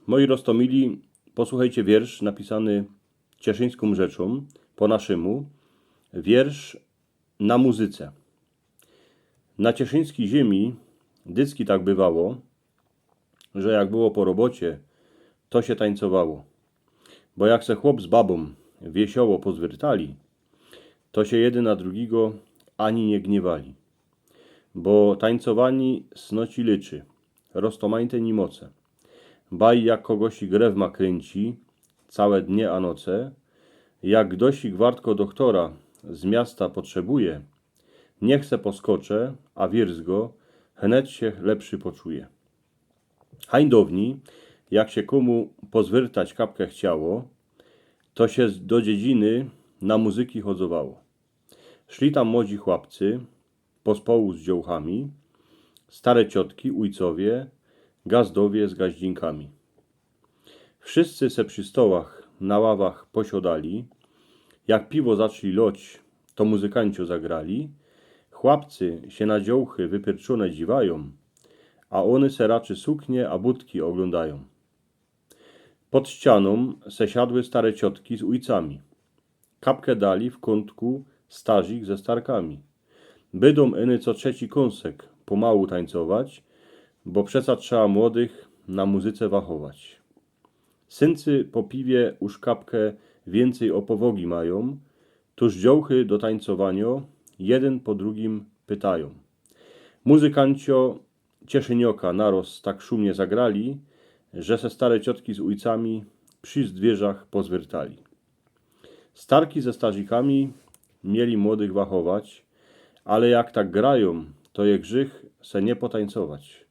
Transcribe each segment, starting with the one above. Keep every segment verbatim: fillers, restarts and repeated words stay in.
Moi roztomili, posłuchejcie wiersz napisany cieszyńską rzeczą, po naszymu. Wiersz na muzyce. Na cieszyńskij ziemi dycki tak bywało, że jak było po robocie, to sie tańcowało. Bo jak se chłop z babą wiesioło pozwyrtali, to sie jedyn na drugigo ani niy gniywali. Bo tańcowaniy sno ci liczy, roztomajte ni moce. Baj jak kogosik rewma krynci, cołke dnie a noce. Jak ktosik wartko dochtora z miasta potrzebuje, niych se poskocze, a wierz go, hnet sie lepszy poczuje. Hań downij, jak sie komu pozwyrtać kapke chciało, to sie do dziedziny na muzyki chodzowało. Szli tam młodzi chłopcy, pospołu z dziołchami, stare ciotki, ôjcowie, gazdowie z gaździnkami. Wszyscy se przi stołach na ławach posiodali. Jak piwo zaczli loć, to muzykańcio zagrali. Chłopcy sie na dziołchy wypierczōne dziwajōm, a ône se raczy suknie a butki ôglōndajōm. Pod ścianōm se siadły stare ciotki z ôjcami. Kapke dali w kōntku starzik ze starkami. Bydōm iny co trzeci kōnsek pomału tańcować, bo przeca trzeba młodych na muzyce wachować. Syncy po piwie już kapke wiyncyj ôpowogi majōm, tōż dziołchy do tańcowanio jedyn po drugim pytajōm. Muzykańcio cieszynioka naroz tak szumnie zagrali, że se stare ciotki z ôjcami przi zdwierzach pozwyrtali. Starki ze starzikami mieli młodych wachować, ale jak tak grajōm, to je grzych se niy potańcować.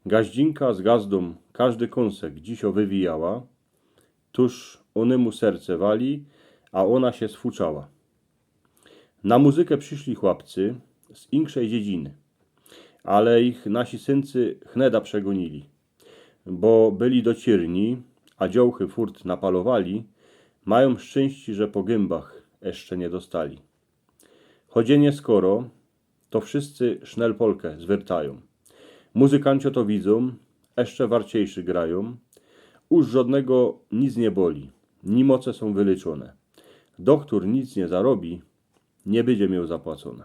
Gaździnka z gazdōm kŏżdy kōnsek dzisiŏ wywijała, tōż ônymu serce wali, a ôna sie sfuczała. Na muzyke prziszli chłopcy z inkszej dziedziny, ale ich nasi syncy hneda przegōnili, bo byli dociyrni, a dziołchy furt napalowali. Majōm szczynście, że po gynbach jeszcze niy dostali. Choć niy skoro, to wszyscy sznel polkã zwyrtajōm. Muzykańcio to widzōm, jeszcze warciejszy grajōm. Już żŏdnego nic niy boli, ni moce sōm wyleczōne. Dochtōr nic niy zarobi, niy bydzie mioł zapłacōne.